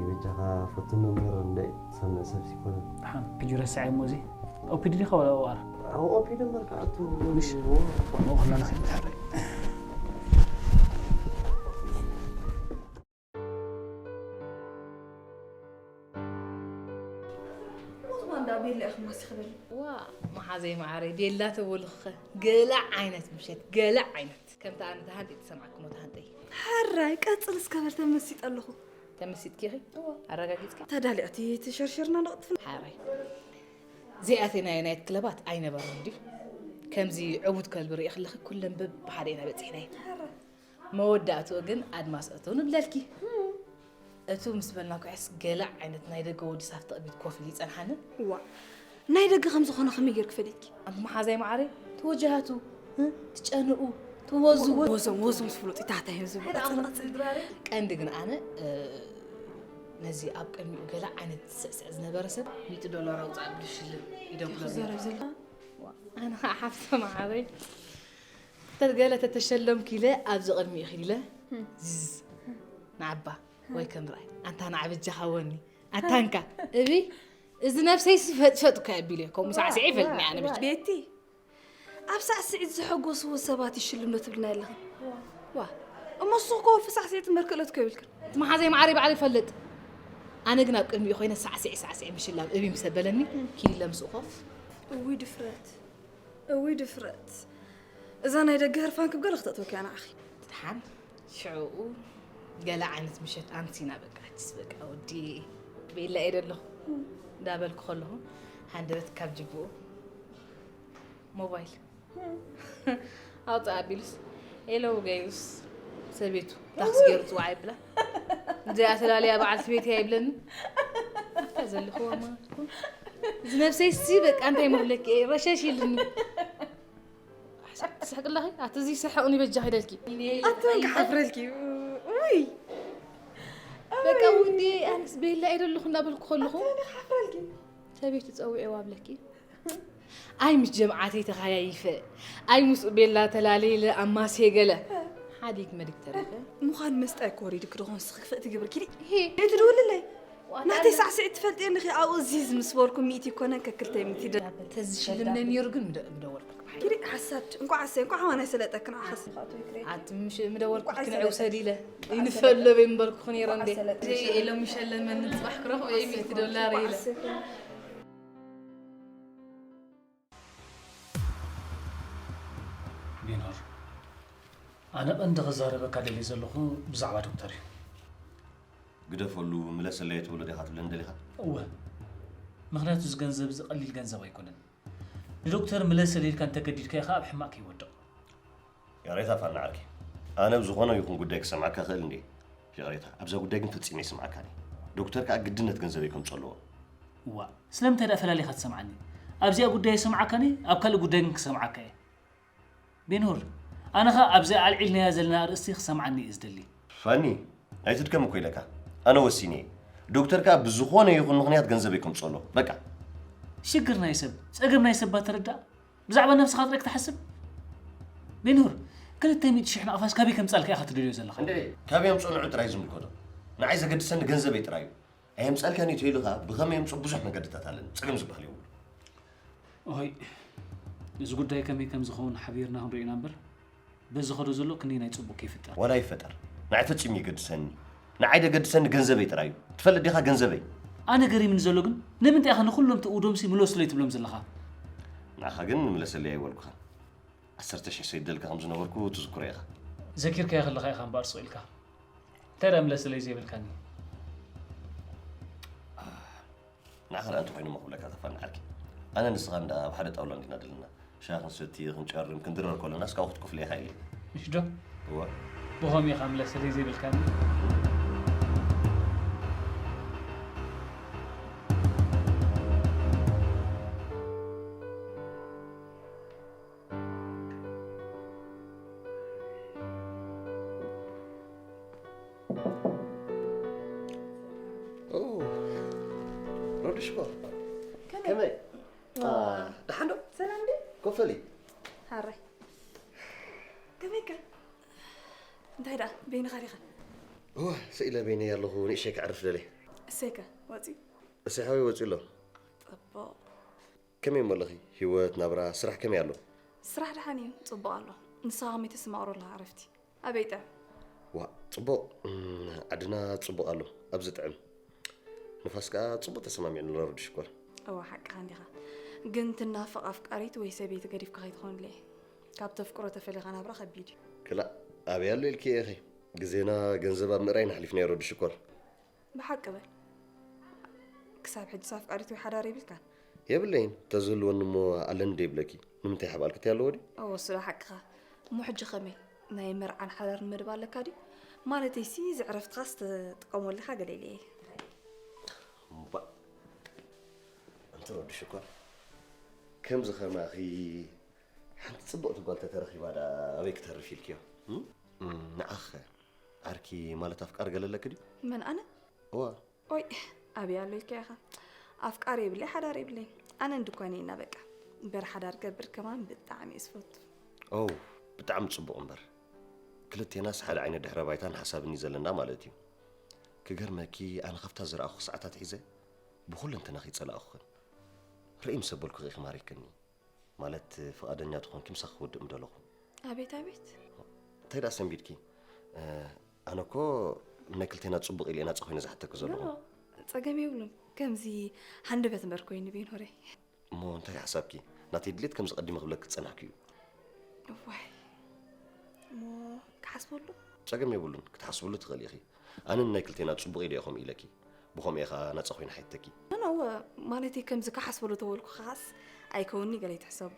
በጃኻ ፈትኖ እምበር እንድዒ ሰምዕ ሰብሲ ይኮነ። ደሓን ሕጂ ረስዐ እሞ እዚ ኦፒዲ ዲኻ ዋላ ኦኣር? ኣብ ኦፒዲ እምበር ክኣቱ ምሽ? እሞ ከለና ከይንድሕረይ። ሞት ማንዳ ቤላ ኢኹም ማሲ ክበል ዋ መሓዘይ መዓረይ ቤላ ተበሉኽኸ ገለ ዓይነት ምሸት ገለ ዓይነት ከምቲ ኣነ ተሃንጢ ተሰምዓኩሞ ተሃንጠይ ሕራይ ቀጽል እስከ በል ተመሲጠ ኣለኹ ተመሲጥኪ ኢኺ ኣረጋጊጽኪ ተዳሊዕቲ ተሸርሽርና ንቕጥፍና ሓራይ ዘይኣተናዮ ናይት ክለባት ኣይነበረን ድዩ ከምዚ ዕቡድ ከልቢ ርኢ ከለኺ ኩለን በብሓደ ኢና በጺሕናየን መወዳእትኡ ግን ኣድማስ እቶ ንብለልኪ እቱ ምስ በልና ኩሕስ ገለ ዓይነት ናይ ደገ ወዲ ሳፍቲ ቅድሚት ኮፍ ኢሉ ይጸንሓኒ። እዋ ናይ ደገ ከም ዝኾነ ከመይ ጌርኪ ፈሊጥኪ? ኣንቲ መሓዛይ መዓረይ ትወጃሃቱ ትጨንኡ ትወዙ ወዞም ወዞም ዝፍለጡ ይታህታይ እዮም ዝብሉ። ቀንዲ ግን ኣነ ነዚ ኣብ ቅድሚኡ ገለ ዓይነት ዝስዕስዕ ዝነበረ ሰብ ሚእቲ ዶላር ኣውፅኣሉ ሽልም ኢዶም ክዘረብ ዘለ ኣነ ከዓ ሓፍተ መዓረይ ተገለ ተተሸለምኩ ኢለ ኣብዚ ቅድሚኡ ኪድ ኢለ ዝዝ ንዓባ ወይ ከም ርኣይ ኣንታ ንዓብጃ ሃወኒ ኣታንካ እብይ እዚ ነብሰይ ስፈጥፈጥ እኮ ኣቢሉ እየ ከምኡ ሳዕስዒ ይፈልጥኒ ኣነ ብቻ ቤቲ ኣብ ሳዕስዒት ዝሐጎስዎ ሰባት ይሽልም ዶ ትብልና ኣለኽን ዋ እሞ ንስኽ እኮ ወልፊ ሳዕስዒት እምበር ክእለት እኮ የብልክን እቲ መሓዘይ ማዓረይ ባዕሉ ይፈልጥ ኣነ ግን ኣብ ቅድሚኡ ኮይነ ሳዕስዒ ሳዕስዒ ምሽላም እብይ ምስ ኣበለኒ ኪድ ኢለ ምስኡ ኮፍ እውይ ድፍረት እውይ ድፍረት እዛ ናይ ደገ ህርፋን ክብ ገለ ክተእትወኪ እያ ንዓኺ። ደሓን ሽዑኡ ገለ ዓይነት ምሸት ኣምሲና በቃ ኣችስ በቃ ወዲ ቤላ እየ ደለኹ እንዳበልኩ ከለኹ ሃንደበት ካብ ጅብኡ ሞባይል ኣውፅእ ኣቢሉስ ሄሎ ገይሩስ ሰቤቱ ታክሲ ገይሩ ፅዋዕ ይብላ እዚኣ ተላለያ በዓልቲ ቤት እያ ይብለኒ ኣብታ ዘለኽዋ ማለት እኮ እዚ ነብሰይ ሲ በቃ እንታይ መብለኪ እየ ረሸሽ ኢሉኒ ትስሕቂ ኣለኺ ኣቲ እዚ ስሕቕኒ በጃኺ ኢለልኪ ኣቲ ክሓፍረልኪ ውይ በቃ ውዴ ኣነስ ቤላ እየ ደለኹ እንዳበልኩ ከለኹ ክሓፍረልኪ ሰበይቲ ጸዊዕዋ ብለኪ ኣይ ምስ ጀምዓተይ ተኻያይፈ ኣይ ምስኡ ቤላ ተላለይለ ኣማስየ ገለ ሓዲግ መዲግ ተሪፈ ምዃን መስጣ ይኮሪድ ክድኾን ስኽፍእ ትግብር ኪዲ ትድውልለይ ናተይ ሳዕስዒት ትፈልጥየኒ ኺ ኣብኡ እዚዝ ምስ በልኩ ሚእቲ ይኮነን ከክልተ ሚእቲ ደ ተዝሽልምነ ነይሩ ግን ምደወልኩ ኪዲ ሓሳድ እንኳዕ ኣሰይ እንኳዕ ሃዋን ኣይሰለጠክን ዓኸስ ኣቲ ምሽ ምደወልኩ ክትንዐ ውሰድ ኢለ ይንፈሎ በይ ምበልኩ ነይረ እንዴ ሎሚ ሸለመኒ ፅባሕ ክረኽቦ እየ ሚእቲ ዶላር ኢለ ቢኖር ኣነ ቀንዲ ክዛረበካ ደልየ ዘለኹ ብዛዕባ ዶክተር እዩ ግደፈሉ ምለሰለይ ትብሎ ዲኻ ትብለኒ ደሊኻ? እወ ምኽንያቱ እዚ ገንዘብ እዚ ቀሊል ገንዘብ ኣይኮነን ንዶክተር ምለሰለይ ኢልካ እንተገዲድካዮ ከዓ ኣብ ሕማቕ ከይወድቕ ይቕሬታ ፋና ዓርኪ ኣነ ብዝኾነ ይኹን ጉዳይ ክሰምዓካ እኽእል እንድየ ይቕሬታ ኣብዛ ጉዳይ ግን ፈጺመ ኣይስምዓካን እየ ዶክተር ከዓ ግድነት ገንዘበይ ከምፅኦ ኣለዎ ዋእ ስለምንታይ ደኣ ፈላሊኻ ትሰምዓኒ ኣብዚኣ ጉዳይ ኣይሰምዓካን እየ ኣብ ካልእ ጉዳይ ግን ክሰምዓካ እየ ቤንሁር ኣነ ኸኣ ኣብዚኣ ኣልዒልናያ ዘለና ኣርእስቲ ክሰምዓኒ እየ ዝደሊ ፋኒ ኣይትድከም እኮ ኢለካ ኣነ ወሲነ እየ ዶክተር ከዓ ብዝኾነ ይኹን ምኽንያት ገንዘበይ ከምፅኦ ኣለዎ በቃ ሽግር ናይ ሰብ ፀገም ናይ ሰብ እባ ተረዳእ ብዛዕባ ነብስኻ ጥራይ ክትሓስብ ቤንሁር ክልተ ሚእቲ ሽሕ ንኣፋስ ካበይ ከምፃልካ ኢኻ ትደልዮ ዘለኻ እንደ ካበይ ኣምፅኦ ንዑ ጥራይ ዝምልከቶ ንዓይ ዘገድሰኒ ገንዘበይ ጥራይ እዩ ኣየምፃልካን እዩ ተይሉ ከዓ ብኸመይ የምፅኦ ብዙሕ መገድታት ኣለኒ ፀገም ዝበሃል የብሉ ኦይ እዚ ጉዳይ ከመይ ከም ዝኸውን ሓቢርና ክንሪኦ ኢና እምበር በዚ ኸዶ ዘሎ ክንደይ ናይ ፅቡቅ ከይፍጠር ዋላ ይፈጠር ንዓይ ፈፂሙ የገድሰኒ ንዓይ ደገድሰኒ ገንዘበይ ጥራይ እዩ ትፈልጥ ዲኻ ገንዘበይ ኣነ ገሪምኒ ዘሎ ግን ንምንታይ ኢኻ ንኩሎም ትእውዶምሲ ምለሱለይ ትብሎም ዘለኻ ንዓኻ ግን ምለሰለይ ኣይበልኩኻን ዓሰርተ ሽሕ ሰይደልካ ከም ዝነበርኩ ትዝክሮ ኢኻ ዘኪርካዮ ከለኻ ኢኻ እምበኣር ስቕ ኢልካ እንታይ ደኣ ምለሰለይ ዘይበልካኒ ንዓኻ ደኣ እንተኾይኑ እሞ ክብለካ ተፋንዓልኪ ኣነ ንስኻ እንዳ ኣብ ሓደ ጣውላ እንዲና ዘለና ሻሂ ክንሰቲ ክንጨርም ክንድረር ከለናስ ካብኡ ክትከፍሎ ኢኻ ኢለ ምሽ ዶ እወ ብኸም ኢኻ ምለሰለይ ዘይብልካኒ ሮድሽኮ ከመይ ደሓን ዶ ሰላም ዲ ኮፈሊ ሓራይ ከመይከ እንታይ ደኣ በይንኻ ዲኻ እወ ስኢለ በይነይ ኣለኹ ንእሸይ ክዕርፍ ደለ እሰይከ ወፂ እሰይ ሓወይ ወፂ ኣሎ ፅቡቕ ከመይ እሞ ኣለኺ ህይወት ናብራ ስራሕ ከመይ ኣሎ ስራሕ ደሓን እዩ ፅቡቕ ኣሎ ንስኻ ከመይ ተስማቕሮ ኣለኻ ዕረፍቲ ኣበይ ጥዕም ዋእ ፅቡቕ ዓድና ፅቡቕ ኣሎ ኣብዚ ጥዕም ንፋስ ከዓ ፅቡቕ ተሰማሚዕና ኣሎ ረዲ ሽኮር እዋ ሓቅኻ እንዲኻ ግን ትናፍቕ ኣፍቃሪት ወይ ሰበይቲ ገዲፍካ ከይትኾንለይ ካብ ተፍቅሮ ተፈሊኻ ናብራ ከቢድ እዩ ክላእ ኣበይ ኣሎ ኢልክዮ ኢኺ ግዜና ገንዘብ ኣብ ምእራይ ኢና ሓሊፍናዮ ረዲ ሽኮር ብሓቂ በል ክሳብ ሕጅስ ኣፍቃሪት ወይ ሓዳር የብልካን የብለይን ተዝህልወኒ እሞ ኣለኒ ዶ ይብለኪ ንምንታይ ሓብኣል ክትይ ኣለዎ ድዩ እወ እሱ ዶ ሓቅኻ እሞ ሕጂ ኸመይ ናይ መርዓን ሓዳርን መደብ ኣለካ ድዩ ማለተይሲ እዚ ዕረፍትኻስ ትጥቀመሉ ኢኻ ገለ ኢለ እየ እምባእ ኣንተ ወዲ ሽኮር ከምዚ ኸማኺ ሓንቲ ጽብቕቲ ጓል ተተረኺባ ደኣ ኣበይ ክተርፍ ኢልክዮ ንዓኸ ዓርኪ ማለት ኣፍቃር ገለ ኣለኪ ድዩ? መን ኣነ? እዋ። ኦይ ኣበይ ኣሎ ኢልካ ኢኻ ኣፍቃር የብለይ ሓዳር የብለይ ኣነ እንድኳን እየ እና በቃ እምበር ሓዳር ገብር ከማን ብጣዕሚ እየ ዝፈቱ። ኦው ብጣዕሚ ጽቡቕ እምበር ክልቴናስ ሓደ ዓይነት ድሕረ ባይታን ሓሳብን እዩ ዘለና ማለት እዩ። ክገርመኪ ኣነ ካብታ ዝረኣኹኺ ሰዓታት ሒዘ ብኹለንተናኺ ይጸላእኹኽን። ርእይ ምስ ኣበልኩኺ ኢኺ ማሪክኒ። ማለት ፍቓደኛ ተኾንኪ ምሳኺ ክወድእ ምደለኹ። ኣቤት ኣቤት። እንታይ ደኣ ሰንቢድኪ? ኣነ እኮ ናይ ክልቴና ጽቡቕ ኢለ ናጻ ኮይነ ዝሓተኪ ዘለኹ። ኖ፣ ጸገም የብሉን። ከምዚ ሃንደበት እምበር ኮይኑ ቤኖረይ። እሞ እንታይ ሓሳብኪ? ናተይ ድሌት ከምዚ ቀዲመ ክብለኪ ዝጸናሕኩ እዩ። እዋይ፣ እሞ ክሓስበሉ? ጸገም የብሉን፣ ክትሓስብሉ ትኽእሊ ኢኺ። ኣነ ንናይ ክልቴና ጽቡቕ ኢደ ኢኹም ኢለኪ። ብኸምኡ እየ ኸኣ ናጻ ኮይነ ሓይተኪ። ኖ፣ ኖ፣ ማለተይ ከምዚ ክሓስበሉ ተበልኩ ኸኣስ ኣይከውንኒ ገለ ይትሕሰቦ።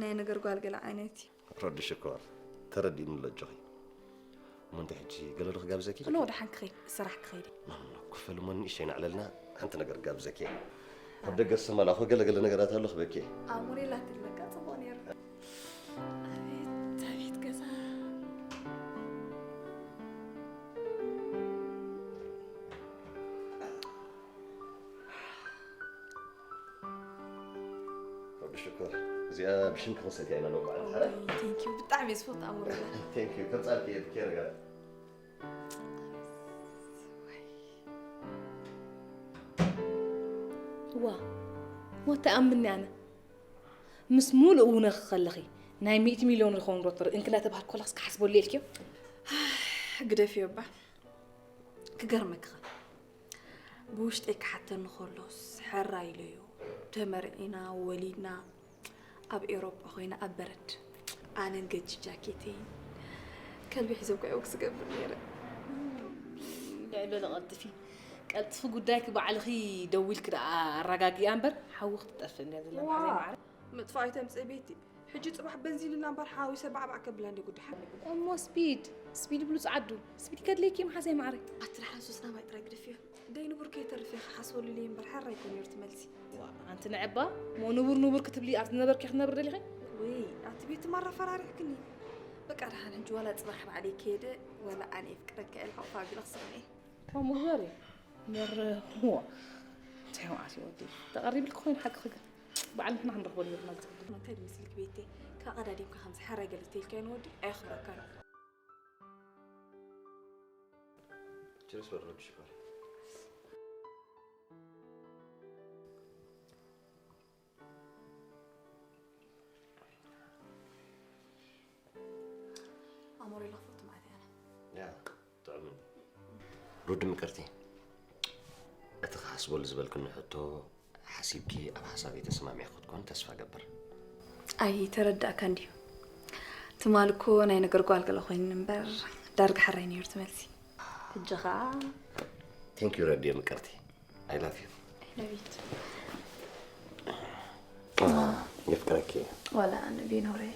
ናይ ነገር ጓል ገለ ዓይነት እዩ። ረዲ ሽኮር፣ ተረዲእኒ ኣሎ ኣጆኺ። እሞ እንታይ ሕጂ ገለ ዶ ክጋብዘኪ? ኖ፣ ደሓን ክኸይድ፣ ስራሕ ክኸይድ። ኖ፣ ኖ፣ ኖ፣ ክፈል እሞ ንእሽተይ ናዕለልና፣ ሓንቲ ነገር ክጋብዘኪ እየ። ኣብ ደገ ዝተመላእኹ ገለ ገለ ነገራት ኣሎ ክበኪ እየ። ኣሙሬላ ትብለካ ጽቡቕ ነይሩ። ኣቤት፣ ኣቤት ገዛ። ረቢ ሽኮር፣ እዚኣ ብሽምኪ ክንሰትያ ኢና ሎም በዓል ሓራይ። ቴንኪዩ፣ ብጣዕሚ እየ ዝፈቱ ኣሙሬላ። ቴንኪዩ፣ ከምጻልኪ እየ ብኬር ጋር። ዋ፣ ሞተ ኣምኒ ኣነ። ምስ ሙሉእ እውነ ክኸለኺ ናይ ሚእቲ ሚልዮን ዝኸውን ዶ ትርኢ እንክላ ተባህልኩ ከለኽስ ክሓስበሉ ኢልክዮ? ግደፍዮ እባ። ክገርመኪ ኸ፣ ብውሽጠይ ክሓተኒ ከሎስ፣ ሕራይ ኢለዮ። ተመርዒና፣ ወሊድና፣ ኣብ ኤውሮጳ ኮይና ኣብ በረድ፣ ኣነን ገጂ ጃኬተይን ከልቢ ሒዘ እኮ እየ ወክ ዝገብር ነይረ። ልዕሊ በሊ ቀልጥፊ፣ ቀልጥፊ ጉዳይኪ ባዕልኺ ደዊልኪ ደኣ ኣረጋግእያ እምበር፣ ሓዊ ክትጠፍእ እንድያ ዘላ ዋ! መሓዛይ ማዕረ። ምጥፋእ ኣይተምጽእ ቤቲ። ሕጂ ጽባሕ በንዚን እና እምበር ሓዊሰ ባዕባዕ ከብላ እንደ ጉዳይ ሓመድ። እሞ ስፒድ፣ ስፒድ ብሉጽ ዓዱ። ስፒድ ከድልየኪ መሓዛይ ማዕረ። ኣቲ ደሓን ሱስና ማይ ጥራይ ግደፍዮ። ደይ ንቡር ከይተርፍ ኢኺ ሓስበሉለይ እምበር ሓራይ እኮ ነይሩ እቲ መልሲ። ዋ፣ ኣንቲ ንዕባ፣ እሞ ንቡር ንቡር ክትብሊ ኣብቲ ዝነበርኪ ክትነብሪ ደሊኺ? ውይ፣ ኣቲ ቤቲ ማራ ፈራሪሕክኒ። በቃ ደሓን ሕጂ ዋላ ጽባሕ ባዕለይ ከይደ፣ ዋላ ኣነ የፍቅረካ ኢለ ሓውፋ ኣቢለ ክስቕኒ እየ። ከምኡ ግበሪ። እምበር፣ ዋ፣ እንታይ መዓት እዩ ወዲ? ተቐሪብልኪ ኮይኑ ሓቅኺ ግን። በዓል ንሕና ክንረኽበሉ ነይርና ዝጸገም። እንታይ ድመስልክ ቤተይ? ካብ ቀዳዲምካ ከምዚ ሓራይ ገለ ተይልካዮ ንወዲ ኣየኽብረካን እዩ። ችርስ በል ረቢ ሽኮር። ኣሞሬላ ክፈቱ ማለት እያ። ያ፣ ጥዑም። ሩዲ ምቅርቲ፣ እቲ ክሓስበሉ ዝበልክኒ ሕቶ ሓሲብኪ ኣብ ሓሳበይ ተሰማሚዕኪ ክትኮን ተስፋ ገብር። ኣይ፣ ተረዳእካ እንድዩ። ትማል እኮ ናይ ነገር ጓል ገለ ኮይኑኒ እምበር፣ ዳርጋ ሓራይ ነይሩ እቲ መልሲ። ሕጂ ኸኣ Thank you ረድዮ ምቅርቲ። I love you። I love you too። የፍቅረኪ እየ። ዋላ ኣነ ቢኖረይ።